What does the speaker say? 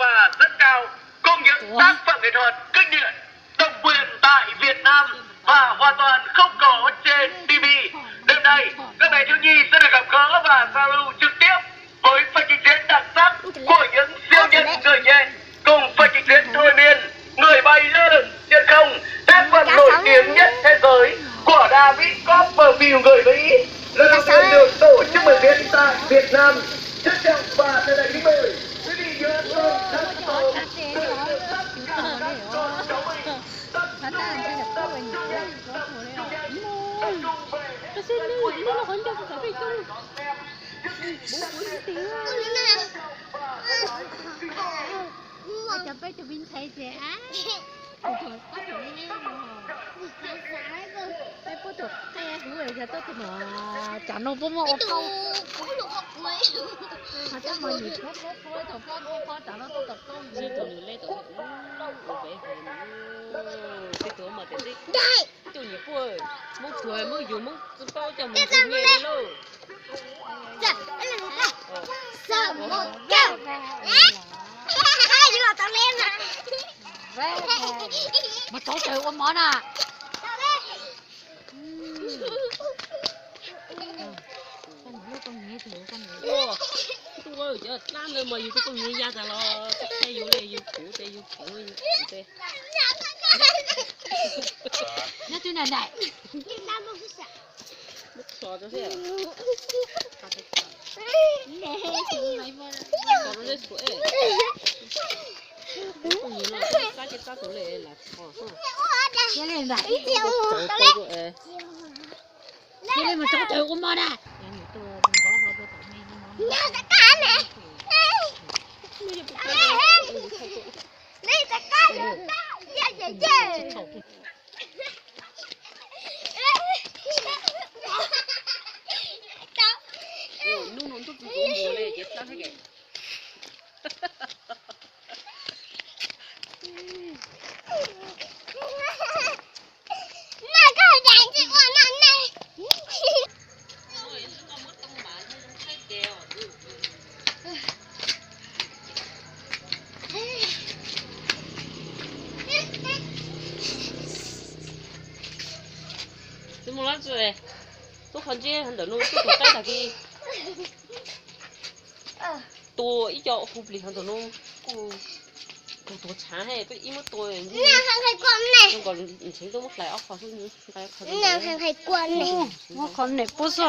và rất cao, cùng những tác phẩm nghệ thuật kinh điển, độc quyền tại Việt Nam và hoàn toàn không có trên ti vi. Đêm nay, các bé thiếu nhi sẽ được gặp gỡ và giao lưu trực tiếp với phần trình diễn đặc sắc của những siêu nhân người nhện, cùng phần trình diễn thôi miên, người bay lơ lửng trên không, tác phẩm nổi tiếng nhất thế giới của David Copperfield người Mỹ, lần đầu tiên được tổ chức biểu diễn tại Việt Nam. Trân trọng và chân thành kính mời quý vị nhớ ơn thắng tổ, gửi tặng tất cả các con cháu mình, tập trung, tập trung, tập trung, tập trung về. Cov peb cov me ntxhais ces, peb puab tus qia huv yog tuaj tus no, tsam no puab muab ua qau. Ho coj mos nyem phuab phuab phuab thaum poj phuab phuab tsam no tuaj tom qau. Ib tug nws le tau ua pem hais, ib tug mas tias tib tug nyem puab, Hmoob Suav Hmoob yug Hmoob txwv paub coj mus ntsib nyiaj li lauj. Mus rauv taws ua mov na. Ua, cov dlaab ntawd mas yus tus koj nyiam ya tas los tsis qhia yus li, yus kuv ces yus kuv, yus kuv ces. Nyob twg na daim? Muab kho rau seb. Kho rau seb suav es. Koj nyiam no xab ces txab tus le lam kho. Cia li ntag. Cia li mus rauv taws ua mov na. Hnub no ntuj txoov txoov npua li ces txab thiab kev. Tsis mus lab tsi, tuaj qhov ntseb ntawm no tuaj tus qaib tag kis. Tua ib co hu plis hov ntawm no kuj tus tuag tshav he, peb ib muab tua zoo nkaus ntsheev tuaj muab hlais ob qho xwb, nqa qhov, muab qhov nem pub xwb.